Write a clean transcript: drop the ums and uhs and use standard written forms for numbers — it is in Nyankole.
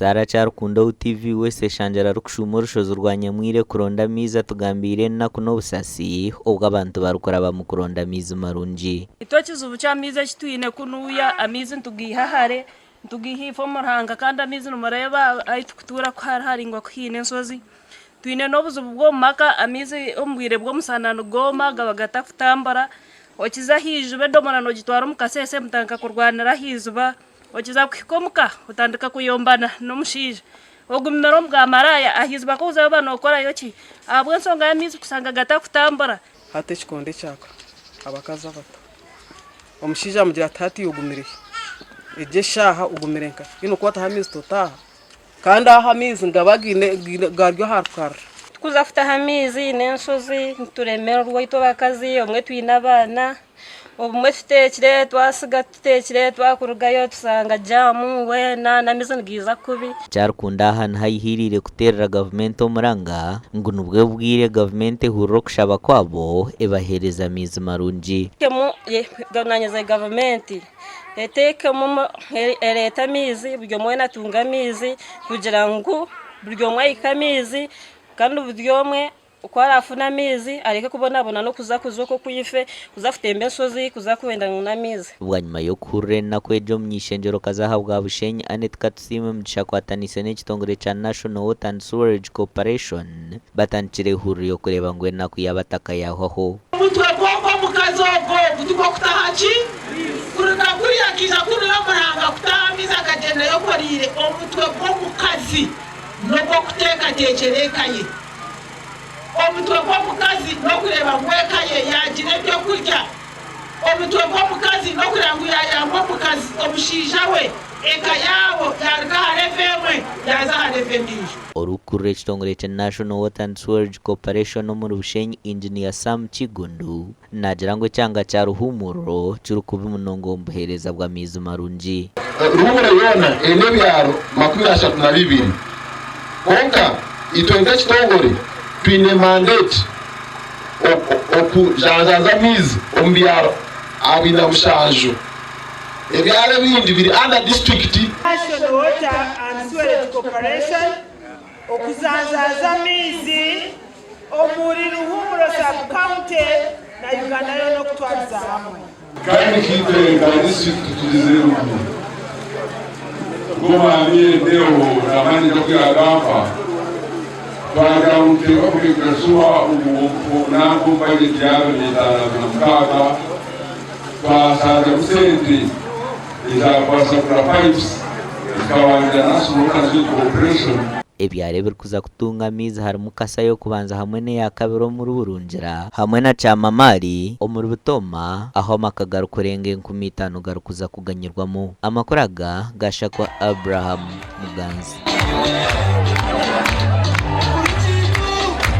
Sarah Kyarukunda ou TV West eshangire arikushuuma orushozi rwa Nyamwire kuronda amaizi atugambiire enaku n'obusasi obu abantu barikurabamu kuronda amaizi marungi. Itwe ekizibu ky'amaizi eki twine kunuya amaizi nitugaiha hare, nitugaiha ifo omu ruhanga kandi amaizi nimureeba ahu turikutuura ku hari haraingwa ku haine enshozi. Twine n'obuzibu bw'omu maka amaizi omu bwire bw'omushana nigooma gaba gatarikutambura, okiza aha iziba edomora noogitwara omu kasheeshe mutandika kurwanira aha iziba. Okiza kuhika omuka otandika kuyombana n'omushaija, ogumire omu bwamaraaya aha iziba ku oza waaba nookorayo ki? Ahabw'enshonga y'amaizi kushanga gatarikutambura. Hati ekikondo ekyaka abakazi abato. Omushaija amugira ati hati ogumire hi? Egyo eshaaha ogumire nkahi? Yoona okwataho amaizi totaaha kandi aho amaizi nigaba gaine gari aha rukarara. Tukuza kutaha amaizi n'enshozi nituremererwa itwe abakazi obumwe twine abaana. Obumwe tuteekire twasiga tuteekire twakurugayo tushanga jaamu weena n'amaizi nigaija kubi. Kyarukunda aha niho ayihiiriire kuteerera gavumenti omuranga ngu nibwo bwire gavumenti ehurire okushaba kwabo ebaheereze amaizi marungi. Nanyeza gavumenti eteekemu ereete amaizi buri omwe weena atunge amaizi kugira ngu buri omwe ahike amaizi kandi buri omwe Ku araafune amaizi, areke kubonabona n'okuza kuza okwo okw'ife, kuza kutemba enshozi, kuza kwenda ngu n'amaizi. Bwanyima y'okuhurira enaku egyo omuny'eishengyero-kazi ahabwa Bushenyi, Annet Katusiime Mugisha akwataniise n'ekitongore kya National Water and Sewerage Corporation batandikire ehururu y'okureeba ngu enaku y'abataka yahwaho. Omutwe gw'ogwo omukazi ogwo ogu tigwo kutaha ki? Kuruga kuriya akaija kunuya omuranga kutaha amaizi akagyenda ayokoreire. Omutwe gw'omukazi n'ogw'okuteekateekyera eka ye. Omutwe gw'omukazi n'okureeba ngu eka ye yaagira eby'okurya. Omutwe gw'omukazi n'okureeba ngu yaayamba omukazi omushaija we, eka yaabo yaaruga aha levo emwe yaaza aha levo endiijo. Orikukurira ekitongore kya National Water and Sewerage Corporation omuri Bushenyi Engineer Sam Kiggundu naagira ngu ekyanga kya Ruhumuriro kiri kubi munonga omu buheereza bw'amaizi marungi. Ruhumuro yoona eine ebyaro 32 kwonka itwe nk'ekitongore twine mandate okujanjaaza amaizi omu byaro 47. Ebyaro ebindi biri under disiturikiti. National Water and Sewerage Corporation okuzanzaaza amaizi omuri Ruhumuro Sub-county na Uganda yoona okutwariza hamwe. Kandi nkaitwe nka disiturikiti tugizire ngu Goma Endeeho namani nk'oku yaagamba, twagira ngu nituteekwa kumekinga shuwa ngu nanka omu bajeti ya 2056 twashangamu sente ezaakubaasa kugura pipes zikabangira National Water and Sewage Corporation. Ebyaro ebirikuza kutunga amaizi harimu Kasa y'okubanza hamwe n'eya kabiri omuri Burungira hamwe na Kyamamari omuri Butooma ahu amaka garikurenga 5,000 garikuza kuganyirwamu. Amakuru aga gashakwa Abraham Muganzi.